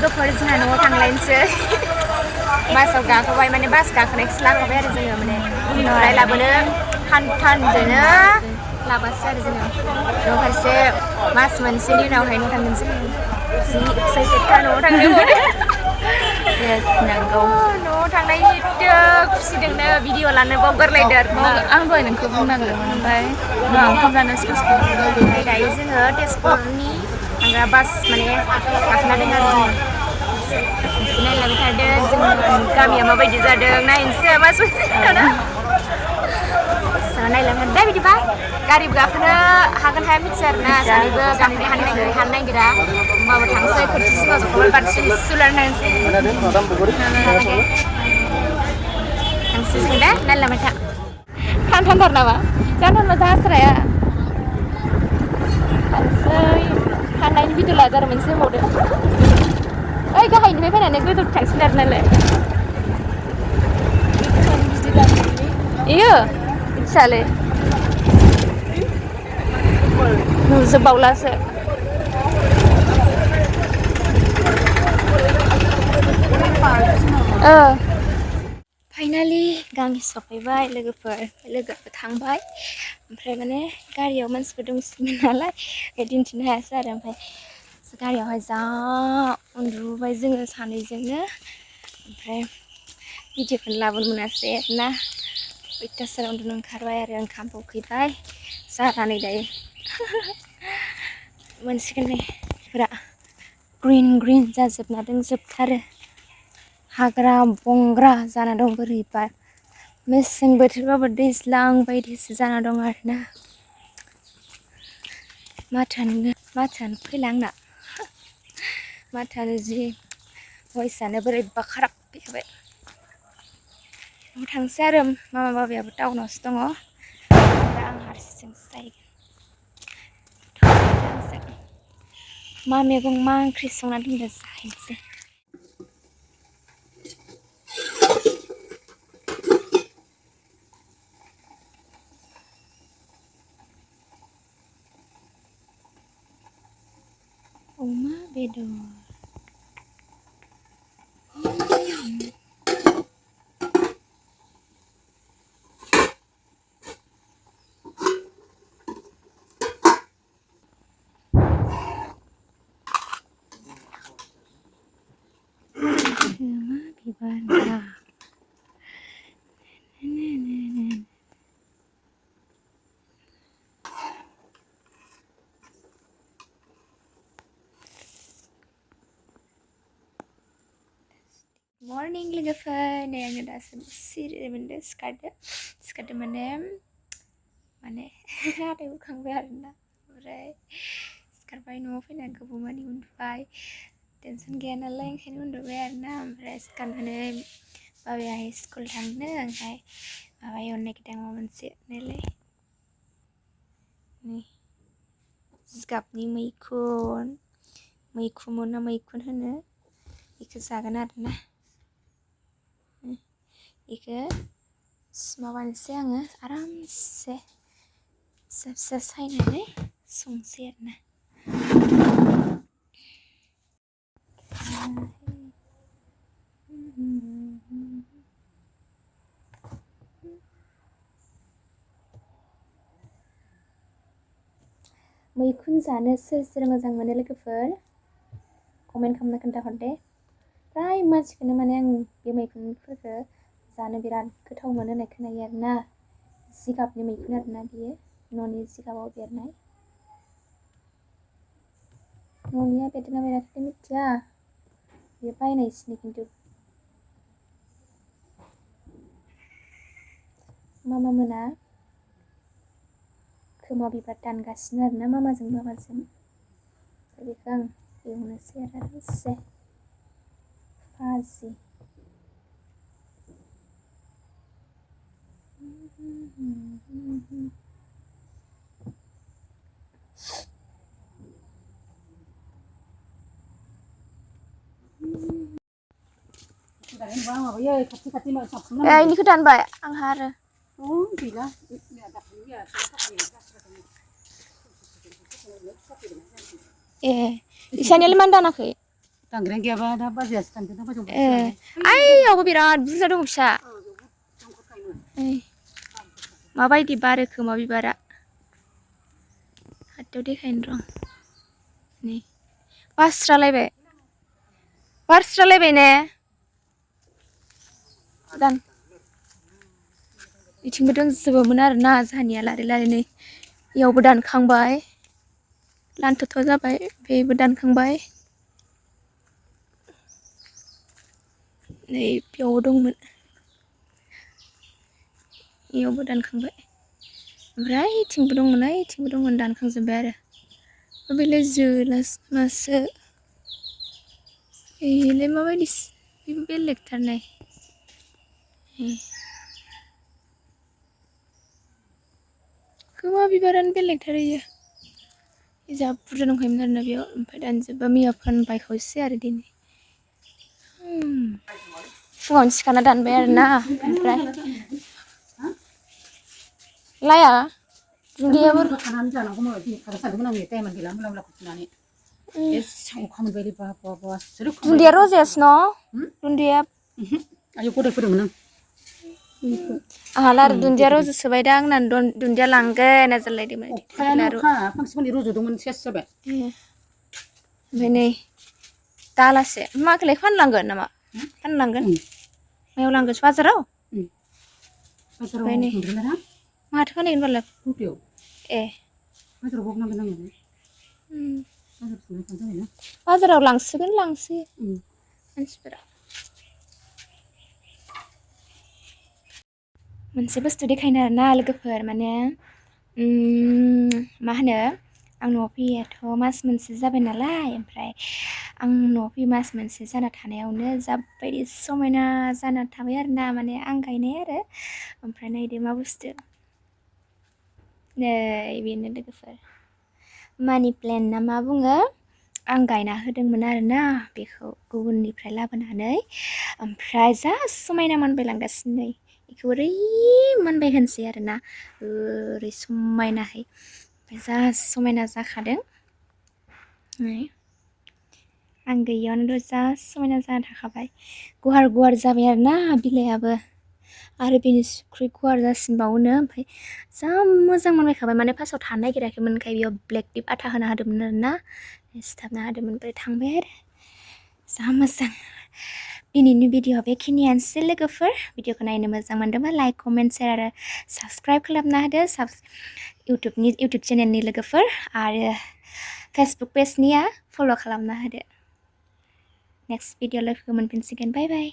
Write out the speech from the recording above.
लोगोफोर जोंहा न'आव थांलायनोसै बासाव गाखोबाय माने बास गाखोनायखौसो लाखाबाय आरो जोङो माने उनावहाय लाबोनो थानदोनो लाबासो आरो जोङो न' फारसे मास मोनसेनि उनावहाय न' थांगोन जोङो जि एक्साइटेडखा न'आव थांनो Yes, नंगौ न'आव थांनायनि खुसि दोंनो भिडिअ लानो बावगारलायदो आरो आं दहाय नोंखौ बुंनांगौमोन ओमफ्राय उनाव ओंखाम जानो ओमफ्राय दायो जोङो तेजपुरनि थांग्रा बास माने गाखोना दङ आरो जोङो एसे नायलांबाय थादों जोंनि गामिया माबायदि जादों नायनोसै मा नायलांगोन दा बिदिबा गारिबो गाखोनो हागोन हाया मिथिया आरोना सानैबो गाखोनो हानो नागिरा होमबाबो थांसै खोरखि सिगाङाव जखौबाय बारसिन सुलायनो थांसै जों दा नायलांबाय था थांथार नामा जाथारबा जास्राया थांसै थांनायनि भिडिअ लादो आरो मोनसे होबावदो ओइ गाहायनिफ्राय फैनानै गोजौ थांसिगोन आरो नालाय इयो मिथियालै नुजोबबावलासो फाइनालि गामि सफैबाय लोगोफोर थांबाय ओमफ्राय माने गारियाव मानसिफोर दंसिगोन नालाय दिन्थिनो हायासै आरो ओमफ्राय गारियावहाय जा उन्दुबाय जोङो सानैजोंनो ओमफ्राय भिडिअखौनो लाबोनो मोनासै आरोना अयथासार उन्दुनो ओंखारबाय आरो ओंखामबो उखैबाय जानानै दायो मोनसिगोन नै फोरा ग्रिन जाजोबना दंजोबथारो हाग्रा बंग्रा जाना दं बोरैबा मेसें बोथोरबाबो दैज्लां बायदिसो जाना दं आरोना माथोआनो फैला आंना माथोआनो जि भइसआनो बोरैबा खाराब फैखाबाय थांसै आरो मामा बाबायाबो टाउनावसो दङ दा आं हारसिंसो जाहैगोन मा मैगं मा ओंख्रि संना दोनदो जाहैनोसै अमा बेदर बिबार मर्निं लोगोफोर नै आङो दासो सिरि मोनदो सिखारदो माने हाथाय हुखांबाय आरोना ओमफ्राय सिखारबाय न'आव फैनानै गोबावमानि उन्दुबाय टेनसन गैया नालाय ओंखायनो उन्दुबाय आरोना ओमफ्राय सिखारनानै बाबायाहाय स्कुल थांनो ओमफ्राय माबा एवनो नागिरदों माबा मोनसे नालाय नै जिगाबनि मैखुन ना मैखुन होनो बेखौ जागोन आरोना बेखौ माबानोसै आङो आरामसे फिसा सायनानै संसै आरोना मैखुन जानो सोर मोजां मोनो लोगोफोर कमेन्ट खालामना खोन्थाहर दे प्राय मानसिखौनो माने आं बे मैखुनफोरखौ जानो बिराद गोथाव मोनो होननाय खोनायो आरोना जिगाबनि मैखुन आरोना बियो न'नि जिगाबाव बेरनाय न'निया बेरदोंना बेराखै मिथिया बेयो बायनायसोनो खिन्थु मामा मोना खोमा बिबार दानगासिनो आरोना मामाजों बाबाजों बेखौ आं एवनोसै आरो आरामसे फाजि इनिखौ दानबाय आंहा आरो ए इसानियालाय मानो दानाखै दांग्रायानो गैयाबा दा बाजैयासो दानगोन दा बाजैयाव आइयावबो बिराद बुरजा दं फिसा माबायदि बारो खोमा बिबारा खाथियाव देखायनो र' नै बारस्रालायबाय ने दान इथिंबो दंजोबोमोन आरोना जोंहानिया लारि लारि नै इयावबो दानखांबाय लान्थ'थ' जाबाय बेबो दानखांबाय नै बेयावबो दंमोन इयावबो दानखांबाय ओमफ्राय इथिंबो दंमोन दानखांजोब्बाय आरो बेलाय जोलासो बेलाय माबायदि बेबो बेलेगथार नाय खोमा बिबारानो बेलेगथार इयो जा बुरजा दंखायोमोन आरोना बेयाव ओमफ्राय दानजोब्बा मैया फानबायखावसै आरो दिनै फुङावनो सिखारना दानबाय आरोना ओमफ्राय लाया दुन्दियाबो खानानै जानांगौमोन दिनै खाना सानदोंमोन आं टाइमानो गैला मुला मुला खुनानै एसां अखा मोनबाय बा दुन्दिया रजायासै न' दुन्दिया आयौ गदायफोरमोन आं आंहालाय आरो दुन्दिया रज'सोबाय दा आंना दुन्दिया लांगोन होनना जालायदोंमोन अखायानो अखा फांसे फांनै रज'दोंमोन सेस जाबाय ओमफ्राय नै दालासे माखौलाय फानलांगोन नामा फानलांगोन मायाव लांगोन बाजाराव ओमफ्राय नै माथो फानहैगोन होनबालाय ए बाजाराव बावनांगोन आङो बाजाराव लांसोयो मानसिफोरा मोनसे बुस्थु देखायनो आरोना लोगोफोर माने मा होनो आं न'आव फैयाथ' मास मोनसे जाबाय नालाय ओमफ्राय आं न'आव फैयो मास मोनसे जाना थानायावनो जाबायदि समायना जाना थाबाय आरोना माने आं गायनाय आरो ओमफ्राय नायदो मा बुस्थु नै बेनो लोगोफोर मानि प्लेन्ट ना मा बुङो आं गायना होदोंमोन आरोना बेखौ गुबुननिफ्राय लाबोनानै ओमफ्राय जा समायना मोनबायलांगासिनो नै बेखौ ओरै मोनबाय होनसै आरोना ओरै समायनाहै ओमफ्राय जा समायना जाखादों आं गैयियावनोथ' जा समायना जाना थाखाबाय गुवार जाबाय आरोना बिलाइआबो आरो बेनिख्रुइ गुवार जासिनबावोनो ओमफ्राय जा मोजां मोनबायखाबाय माने फार्स्टआव थानो नागिराखैमोन ओंखाय बेयाव ब्लेक टिप आथा होना होदोंमोन आरोना सिथाबना होदोंमोन ओमफ्राय थांबाय आरो जा मोजां दिनैनि भिडिअ'आ बेखिनियानोसै लोगोफोर भिडिअ'खौ नायनो मोजां मोनदोंबा लाइक कमेन्ट सेयार आरो साबस्क्राइब खालामना होदो इउटुब चेनेलनि लोगोफोर आरो फेसबुक पेजनिया फल' खालामना होदो नेक्स्ट भिडिअ लोगो मोनफिनसिगोन बाय बाय